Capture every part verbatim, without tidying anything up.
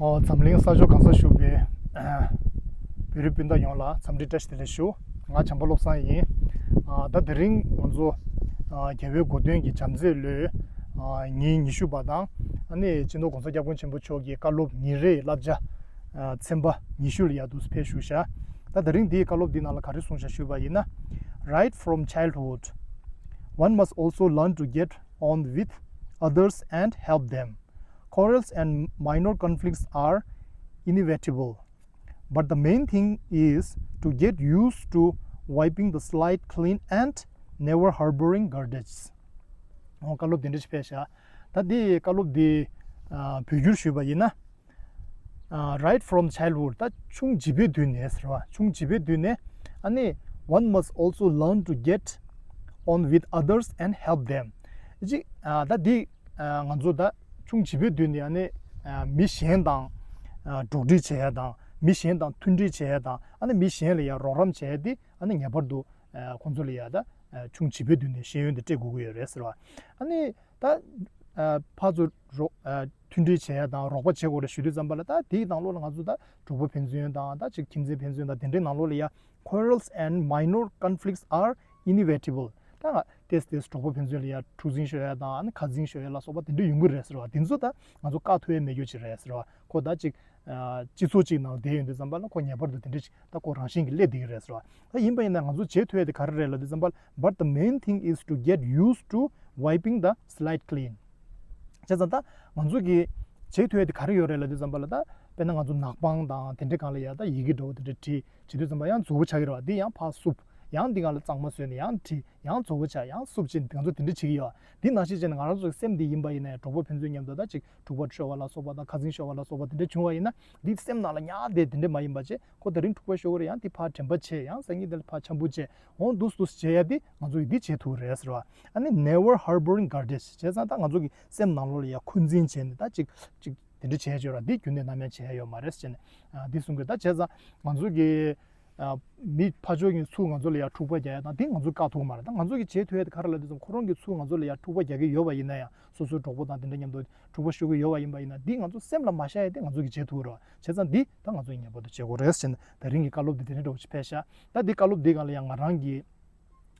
ཨོ། འཛམ་གླིང་ས་ཕྱོགས་གང་སར་བཞུགས་པའི་བོད་རིགས་སྤུན་ཟླ་ཡོངས་ལ་འཚམས་འདྲི་བཀྲ་ཤིས་བདེ་ལེགས་ཞུ། ང་བྱམས་པ་བློ་བཟང་ཡིན། ཨ། ད་དེ་རིང་ང་ཚོ་ཨ་རྒྱལ་བའི་གོ་སྟོན་གྱི་བྱམས་བརྩེའི་ལོའི་ཨ་ཉིན་ཉི་ཤུ་པ་དང་། ཨ་ནི་སྤྱི་ནོར་༸གོང་ས་༸སྐྱབས་མགོན་ཆེན་པོ་མཆོག་གི་བཀའ་སློབ་ཉིན་རེའི་བསླབ་བྱ་ཨ་ཚན་པ་ཉི་ཤུ་ལ་ཡར་འདུག་སེ་ཕེབས་བཞུགས་ཤག་ད་དེ་རིང་འདིའི་བཀའ་སློབ་འདིའི་ནང་ལ་ག་རེ་གསུངས་ཤག་ཞུས་པ་ཡིན་ན། Right from childhood, one must also learn to get on with others and help them. Quarrels and minor conflicts are inevitable, but the main thing is to get used to wiping the slate clean and never harboring grudges. ཨོ། བཀའ་སློབ་དེ་འདྲ་ཞིག་ཕེབས་ཤག་ད་འདི་བཀའ་སློབ་འདི་ཨ་བོད་བསྒྱུར་ཞུས་པ་ཡིན་ན། ཨ། Right from childhood, ད་ཆུང་བྱིས་པའི་དུས་ནས་ཟེར་བ། ཆུང་བྱིས་པའི་དུས་ནས། ཨ་ནི། One must also learn to get on with others and help them. ཅིག་ཨ། ད་འདི་ཨ་ང་ཚོ་ད་ཆུང་བྱིས་པའི་དུས་ནས་ཨ་ནི་ཨ་མི་གཞན་དང་ཨ་འགྲོགས་འདྲིས་བྱེད་ཡ་དང་། མི་གཞན་དང་མཐུན་སྒྲིལ་བྱེད་ཡ་དང་། ཨ་ནི་མི་གཞན་ལ་ཡ་རོགས་རམ་བྱེད་ཡ་འདི་ཨ་ནི་ངེས་པར་དུ་ཨ་ཁོང་ཚོ་ལ་ཡ་ད་ཨ་ཆུང་བྱིས་པའི་དུས་ནས་ཤེས་ཡོན་འདི་སྤྲད་དགོས་ཀྱི་ཡོད་རེད་ཟེར་བ། ཨ་ནི་ད་ཨ་ཕར་ཚུར་རོགས་ཨ་མཐུན་སྒྲིལ་བྱེད་ཡ་དང་རོགས་པ་བྱེད་དགོས་རེད་ཞུ་དུས་ཙམ་པ་ལ། ད་དེའི་ནང་ལོགས་ལ་ང་ཚོ་ད་གྲོགས་པོ་ཕན་ཚུན་དང་། ད་ཅིག་ཁྱིམ་མཚེས་ཕན་ཚུན་དང་། དེ་འདྲའི་ནང་ལོགས་ལ་ཡ། Quarrels and minor conflicts are inevitable. ད་ང་ཏེས་ཏེས་གྲོགས་པོ་ཕན་ཚུན་ལ་ཡ་འཁྲུག་འཛིང་ཤོར་ཡ་དང་། ཨ་ནི་ཁ་འཛིང་ཤོར་ཡ་ལ་སོགས་པ་དེ་འདྲ་ཡོང་གི་རེད་ཟེར་བ། དེ་ཚོ་ད་ང་ཚོ་བཀག་ཐུབ་ཡ་མེད་རྒྱུ་ཅིག་རེད་ཟེར་བ། ཁོ་ད་ཅིག་ཨ་སྤྱི་ཚོགས་ཅིག་ནང་བསྡད་ཡོང་དུས་ཙམ་པ་ལ་ཁོ་ངེས་པར་དུ་དེ་འདྲ་ཅིག་ད་ཁོ་རང་བཞིན་གྱིས་སླེབས་བསྡད་ཀྱི་རེད་ཟེར་བ། ད་ཡིན་པ་ཡིན་ན་ང་ཚོ་བྱེད་ཐུབ་ཡ་དེ་ག་རེ་རེད་ལབ་དུས་ཙམ་པ་ལ། But the main thing is to get used to wiping the slate clean. བྱས་ཙང་ད་ང་ཚོ་གིས་བྱེད་ཐུབ་ཡ་དེ་ག་རེ་ཡོད་རེད་ལབ་དུས་ཙམ་པ་ལ། ད་དཔེར་ན་ང་ཚོ་ནག་པང་དང་དེ་འདྲའི་སྒང་ལ་ཡ་ད་ཡི་གེ་འདྲ་བོ་དེ་འདྲ་བྲིས་བྱེད་དུས་ཙམ་པ་ཡང་རྫུ་བོ་ཆགས་ཀྱི་རེད་བ། འདི་ཡང་ཕར་བསུབ། ཡང་འདི་སྒང་ལ་གཙང་མ་བཟོས་ནས་ཡང་བྲིས། ཡང་རྫུ་བོ་ཆགས། ཡང་བསུབ་བྱས་ནས་ང་ཚོ་དེ་འདྲ་བྱེད་ཀྱི་ཡོད། འདི་ནང་བཞིན་བྱས་ནས་ང་རང་ཚོ་གི་སེམས་འདི་ཡིན་པ་ཡིན་ན་ཡང་། གྲོགས་པོ་ཕན་ཚུན་མཉམ་དུ་ད་ཅིག་འཁྲུག་པ་ཤོར་བ་ལ་སོགས་པ་དང་། ཁ་འཛིང་ཤོར་བ་ལ་སོགས་པ་དེ་འདྲ་བྱུང་བ་ཡིན་ན། འདི་སེམས་ནང་ལ་ཉར་བསྡད་དེ་འདྲ་མ་ཡིན་པ་བྱས། ཁོ་དེ་རིང་འཁྲུག་པ་ཤོར་གི་རེད། ཡང་འདི་ཕར་དྲན་པ་བྱས། ཡང་སང་ཉིན་དེ་ལ་ཕར་འཆམ་པོ་བྱས། འོང་འདུག་འདུག་བྱེད་ཡ་འདི་ང་ཚོ་ཡིས་འདི་བྱེད་ཐུབ་རེད་ཟེར་བ། ཨ་ནི་never harboring grudges། བྱས་ཙང་ད་ང་ཚོ་གི་སེམས་ནང་ལོགས་ལ་ཡ་འཁོན་འཛིན་བྱས་ནས་ད་ཅིག་ཅིག་དེ་འདྲ་བྱས་བྱས་ར། འདི་རྒྱུན་ནས་ནམ་ཡང་བྱེད་ཡ་ཡོད་མ་རེད་ཟེར་ནས་ཨ་འདི་གསུང་གི། ད་བྱས་ཙང་ང་ཚོ་གི་ཨ་མི་ཕར་ཕྱོགས་ཀྱི་ཚུར་ང་ཚོ་ལ་ཡ་འཁྲུག་པ་རྒྱག་ཡ་དང་། འདི་ང་ཚོ་བཀག་ཐུབ་མ་རེད། ད་ང་ཚོ་གི་བྱེད་ཐུབ་ཡ་དེ་ག་རེ་ལབ་དུས་ཙམ། ཁོ་རང་གི་ཚུར་ང་ཚོ་ལ་ཡ་འཁྲུག་པ་རྒྱག་གི་ཡོད་པ་ཡིན་ན་ཡང་། སོ་སོའི་གྲོགས་པོ་དང་དེ་འདྲ་མཉམ་དུ་འཁྲུག་པ་ཤོར་གྱི་ཡོད་པ་ཡིན་པ་ཡིན་ན། འདི་ང་ཚོ་སེམས་ལ་མ་ཤར་ཡ་དེ་ང་ཚོ་གིས་བྱེད་ཐུབ་རེད། བྱས་ཙང་འདི་ད་ང་ཚོ་ངེས་པར་དུ་བྱེད་དགོས་རེད་ཟེར་ནས། ད་རིང་གི་བཀའ་སློབ་འདི་དེ་འདྲ་འདྲ་བོ་ཞིག་ཕེབས་ཤག་ད་འདི་བཀའ་སློབ་འདི་སྒང་ལ་ཡང་ང་རང་གི་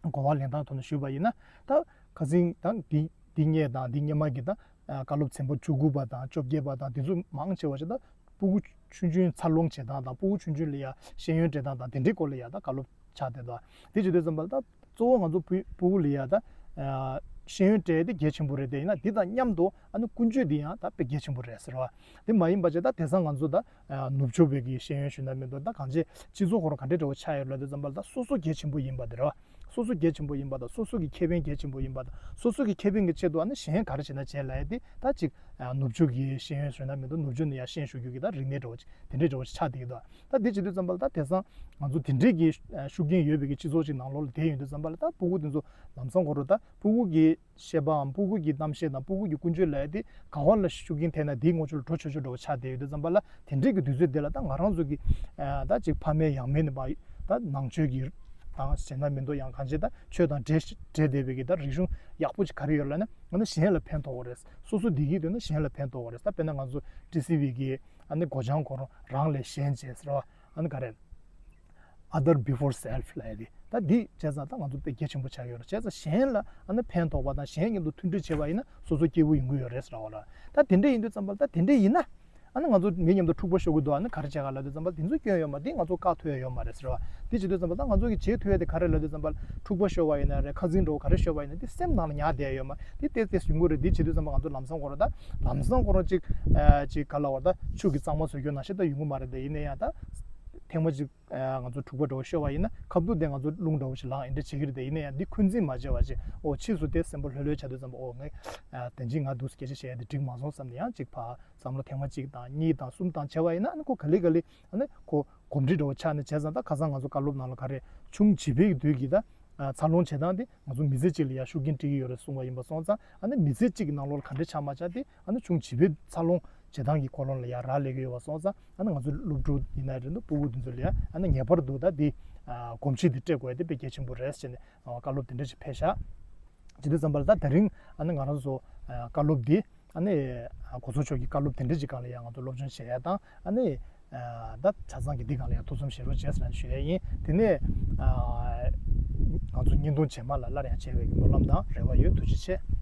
གོ་བ་ལེན་སྟངས་ཐོག་ནས་ཞུས་པ་ཡིན་ན། ད་ཁ་སང་དང་འདི་འདི་སྔོན་དང་འདི་སྔོན་མ་གི་ད་ཨ་བཀའ་སློབ་ཚན་པ་བཅུ་དགུ་པ་དང་བཅོ་བརྒྱད་པ་དང་དེ་ཚོ་མང་ཆེ་བ་ཞིག་ད་སྤུ་གུ་ཆུང་ཆུང་འཚར་ལོངས་བྱེད་སྟངས་དང་། སྤུ་གུ་ཆུང་ཆུང་ལ་ཡ་ཤེས་ཡོན་སྤྲད་སྟངས་དང་། དེ་འདྲའི་སྐོར་ལ་ཡ་ད་བཀའ་སློབ་ཆགས་བསྡད་འདུག་དེ་བྱེད་དུས་ཙམ་པ་ལ་ད་གཙོ་བོ་ང་ཚོ་བུ་སྤུ་གུ་ལ་ཡ་ད་ཨ་ཤེས་ཡོན་སྤྲད་དེ་གལ་ཆེན་པོ་རེད། དེ་ཡིན་ན་འདི་དང་མཉམ་དུ་ཨ་ནི་ཀུན་སྤྱོད་འདི་ཡང་ད་དཔེ་གལ་ཆེན་པོ་རེད་ཟེར་བ། དེ་མ་ཡིན་པ་བྱས་ད་དེང་སང་ང་ཚོ་ད་ཨ་ནུབ་ཕྱོགས་པའི་གི་ཤེས་ཡོན་ཞུ་ན་མི་འདུག་ད་གང་ཅི་སྤྱི་ཚོགས་ཁོ་རང་ག་འདྲའི་འདྲ་བོ་ཆགས་ཡོད་ལབ་དུས་ཙམ་པ་ལ། ད་སོ་སོ་གལ་ཆེན་པོ་ཡིན་པ་དེ་རེད་བ། སོ་སོ་གལ་ཆེན་པོ་ཡིན་པ་དང་། སོ་སོ་གི་ཁེ་ཕན་གལ་ཆེན་པོ་ཡིན་པ་དང་། སོ་སོ་གི་ཁེ་ཕན་གྱི་ཆེད་དུ་ཨ་ནི་གཞན་ག་རེ་བྱེད་ན་བྱེད་ལབ་ཡ་དེ་ད་ཅིག་ཨ་ནུབ་ཕྱོགས་ཀྱི་ཤེས་ཡོན་ཞུ་ན་མི་འདུག་ནུབ་ཕྱོགས་ནས་ཡར་ཤེས་ཡོན་ཞུ་རྒྱུ་གི་ད་རིག་གནས་འདྲ་བོ་ཅིག་དེ་འདྲའི་འདྲ་བོ་ཅིག་ཆགས་བསྡད་ཀྱི་འདུག་ད་དེ་བྱེད་དུས་ཙམ་པ་ལ་ད་དེང་སང་ང་ཚོ་དེ་འདྲའི་གི་ཤུགས་རྐྱེན་ཡོད་པའི་གི་སྤྱི་ཚོགས་ཅིག་ནང་ལོགས་ལ་བསྡད་ཡོང་དུས་ཙམ་པ་ལ། ད་སྤུ་གུ་དེ་ཚོ་ལམ་སང་ཁོ་རང་ད་སྤུ་གུ་གི་ཤེས་པའམ་སྤུ་གུ་གི་རྣམ་ཤེས་དང་སྤུ་གུ་གི་ཀུན་སྤྱོད་ལབ་ཡ་དེ་ག་བ་ལ་ཤུགས་རྐྱེན་ཐེབས་ན་དེའི་ངོ་ཆོད་ལ་འགྲོ་ཆོག་ཆོག་འདྲ་བོ་ཆགས་བསྡད་ཡོད་དུས་ཙམ་པ་ལ། དེ་འདྲའི་གི་དུས་ཚོད་དེ་ལ་ད་ང་རང་ཚོ་གི་ཨ་ད་ཅིག་ཕ་མེས་ཡང་མེས་ནས་མ་ད་ནང་ཆོས་ཀྱི་དང་ཞེ་ན་མི་འདུག་ཡང་གང་ཅི་ད་ཆོས་དང་འབྲེལ་འབྲེལ་བསྡད་པའི་གི་ད་རིག་གཞུང་ཡག་པོ་ཅིག་ག་རེ་ཡོད་ལབ་ན། ང་ནི་གཞན་ལ་ཕན་ཐོགས་པ་རེད། སོ་སོ་བདེ་སྐྱིད་འདོད་ན་གཞན་ལ་ཕན་ཐོགས་པ་རེད། ད་དཔེར་ན་ང་ཚོ་ཊི་སི་ཝི་གི་ཨ་ནི་སྒོ་བྱང་ཁོ་རང་རང་ལས་གཞན་གཅེས་ཟེར་བ། ཨ་ནི་ག་རེ། Other before self ལབ་ཡ་དེ། ད་འདི་བྱས་ཙང་ད་ང་ཚོ་དཔེ་གལ་ཆེན་པོ་ཆགས་ཡོད་རེད། བྱས་ཙང་གཞན་ལ་ཨ་ནི་ཕན་ཐོགས་པ་དང་། གཞན་མཉམ་དུ་མཐུན་སྒྲིལ་བྱས་པ་ཡིན་ན་སོ་སོ་སྐྱིད་པོ་ཡོང་གི་ཡོད་རེད་ཟེར་བ་ལ། ད་དེ་འདྲ་ཡིན་དུས་ཙམ་པ་ལ། ད་དེ་འདྲ་ཡིན་ན་ཨ་ནི་ང་ཚོ་མི་མཉམ་དུ་འཁྲུག་པ་ཤོར་གི་འདུག་ཨ་ནི་ག་རེ་བྱེད་ག་ལབ་དུས་ཙམ་པ་ལ། དེ་ཚོ་སྐྱོན་ཡོད་མ། དེ་ང་ཚོ་བཀག་ཐུབ་ཡ་ཡོད་མ་རེད་ཟེར་བ། དེ་བྱེད་དུས་ཙམ་པ་ལ་ད་ང་ཚོ་གིས་བྱེད་ཐུབ་ཡ་དེ་ག་རེ་ལབ་དུས་ཙམ་པ་ལ། འཁྲུག་པ་ཤོར་བ་ཡིན་ན་རེད། ཁ་འཛིང་འདྲ་བོ་ག་རེ་ཤོར་བ་ཡིན་ན་དེ་སེམས་ནང་ལ་ཉར་བསྡད་ཡ་ཡོད་མ། དེ་ཏོག་ཙམ་ཡོང་གི་རེད། དེ་བྱེད་དུས་ཙམ་པ་ང་ཚོ་ལམ་སང་ཁོ་རང་ད་ལམ་སང་ཁོ་རང་ཅིག་ཨ་ཅིག་ག་ལབ་དགོས་རེད། ད་ཆུ་གི་གཙང་མ་བཟོ་རྒྱུ་ནང་བཞིན་ད་ཡོང་གི་མ་རེད། དེ་ཡིན་ན་ཡང་ད་ཐེངས་མ་ཅིག་ཨ་ང་ཚོ་འཁྲུག་པ་འདྲ་བོ་ཤོར་བ་ཡིན་ན་ཁ་བསྡུར་དེ་ང་ཚོ་རླུང་འདྲ་བོ་ཞིག་ལངས་ཡིན་འདྲ་བྱེད་ཀྱི་རེད། དེ་ཡིན་ན་ཡང་འདི་འཁོན་འཛིན་མ་བྱས་པ་བྱས། ཨོ་ཕྱིས་སུ་དེ་སེམས་པ་ལྷོད་ལྷོད་བྱ་དུས་ཙམ་པ། ཨོ་ངས་ཨ་དེ་འདྲ་ང་འདུག་སེ་སྐད་ཆ་བཤད་ཡ་དེ་འགྲིག་མ་སོང་བསམ་ནས། ཡང་ཅིག་ཕར་བསམ་བློ་ཐེངས་མ་གཅིག་དང་གཉིས་དང་གསུམ་དང་བྱས་པ་ཡིན་ན། ཨ་ནི་ཁོ་ག་ལེ་ག་ལེ་ཨ་ནི་ཁོ་གོམས་འདྲིས་འདྲ་བོ་ཆགས་ནས། བྱས་ཙང་ད་ཁ་སང་ང་ཚོ་བཀའ་སློབ་ནང་ལ་ག་རེ། ཆུང་བྱིས་པའི་དུས་ཀྱི་ད་ཨ་འཚར་ལོངས་བྱེད་སྟངས་དེ་ང་ཚོ་མི་ཚེ་གཅིག་ལ་ཡ་ཤུགས་རྐྱེན་སྤྲད་ཀྱི་ཡོད་རེད་གསུངས་པ་ཡིན་པ་སོང་ཙང་། ཨ་ནི་མི་ཚེ་གཅིག་གི་ནང་ལོགས་ལ་ག་འདྲ་ཆགས་མ་ཆགས་དེ་ཨ་ནི་ཆུང་བྱིས་པའི་འཚར་ལོངས་བྱེད་སྟངས་ཀྱི་ཀུན་སློང་ལ་ཡ་རག་ལས་ཀྱི་ཡོད་པ་སོང་ཙང་། ཨ་ནི་ང་ཚོ་སློབ་ཕྲུག་ཡིན་ན་རེད་འདུག་སྤུ་གུ་དེ་ཚོ་ལ་ཡ་ཨ་ནི་ངེས་པར་དུ་ད་དེ་ཨ་གོམས་གཤིས་དེ་སྤྲད་དགོས་ཡ་དེ་དཔེ་གལ་ཆེན་པོ་རེད་ཟེར་ནས་ཨ་བཀའ་སློབ་དེ་འདྲ་ཞིག་ཕེབས་ཤག་བྱེད་དུས་ཙམ་པ་ལ་ད་དེ་རིང་ཨ་ནི་ང་རང་ཚོ་ཨ་བཀའ་སློབ་འདི་ ཨ་ནི་གོ་ཚོགས་མཆོག་གི་བཀའ་སློབ་དེ་འདྲ་ཅིག་སྒང་ལ་ཡང་ང་ཚོ་སློབ་སྦྱོང་བྱེད་ཡ་དང་། ཨ་ནི་ད་ཆ་ཚང་གི་འདི་སྒང་ལ་ཡང་ཐུགས་བསམ་བཞེས་རོགས་བྱས་ཟེར་ནས་ཞུ་ཡ་ཡིན། དེ་ནས་ང་ཚོ་བརྙན་ཐུང་རྗེས་མ་ལ་སླར་ཡང་མཇལ་བའི་སྨོན་ལམ་དང་རེ་བ་ཡོད། ཐུགས་རྗེ་ཆེ།